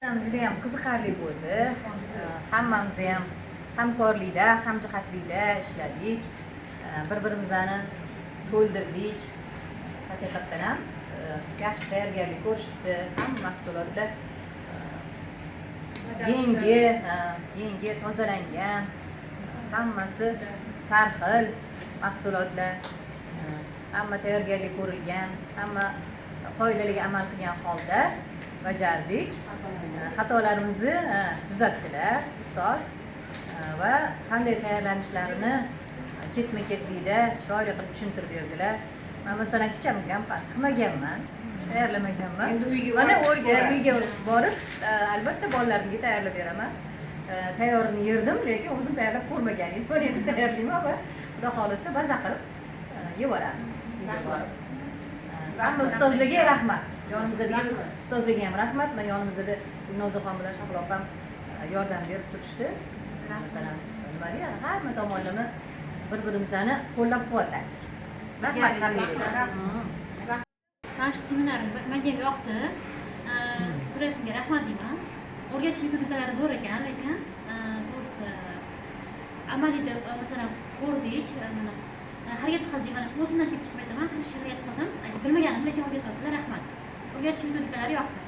Judayam qiziqarli bo'ldi. Hammamiz ham hamkorlikda, hamjihatlikda ishladik. Bir birimizni to'ldirdik. Haqiqatdan ham yaxshi tayyorgarlik ko'rishibdi. Hamma mahsulotlar yangi, yangi tozalangan, hammasi sarxil mahsulotlar, hamma tayyorgarlik ko'rilgan, hamma qoidalarga amal qilgan holda bajardik. Xatolarimizni tuzatdilar ustoz va qanday tayyorlanishlarini ketma ketlikda chiroyli qilib tushuntirib berdilar. Man, masalan, hech ham qilmaganman, tayyorlamaganman. Endi uyga Mana borib ko'rasiz. Uyga borib, albatta bolalarimga tayyorlab beraman. Tayyorini yerdim, lekin o'zim tayyorlab ko'rmagan edim. Mana endi tayyorlayman va xudo xohlasa, maza qilib yeb olamiz uyga borib. Hamma ustozlarga rahmat, yonimizdagi ustozlarga ham rahmat. Mana yonimizda Gulnozaxon bilan Shahlo opam yordam berib turishdi. Masalan, nima deydi, hamma tomonlama bir birimizni qo'llab quvvatladik. Rahmat hammanglarga. Mana shu seminar menga ham yoqdi. Surayxonga rahmat deyman. O'rgatish metodikalari zo'r ekan, lekin to'g'risi amaliyda masalan ko'rdik, mana harakat qildik, mana o'zimdan kelib chiqib aytaman, qilishga harakat qildim. Bilmaganim, lekin o'rgatyaptilar, rahmat. O'rgatish metodikalari yoqdi.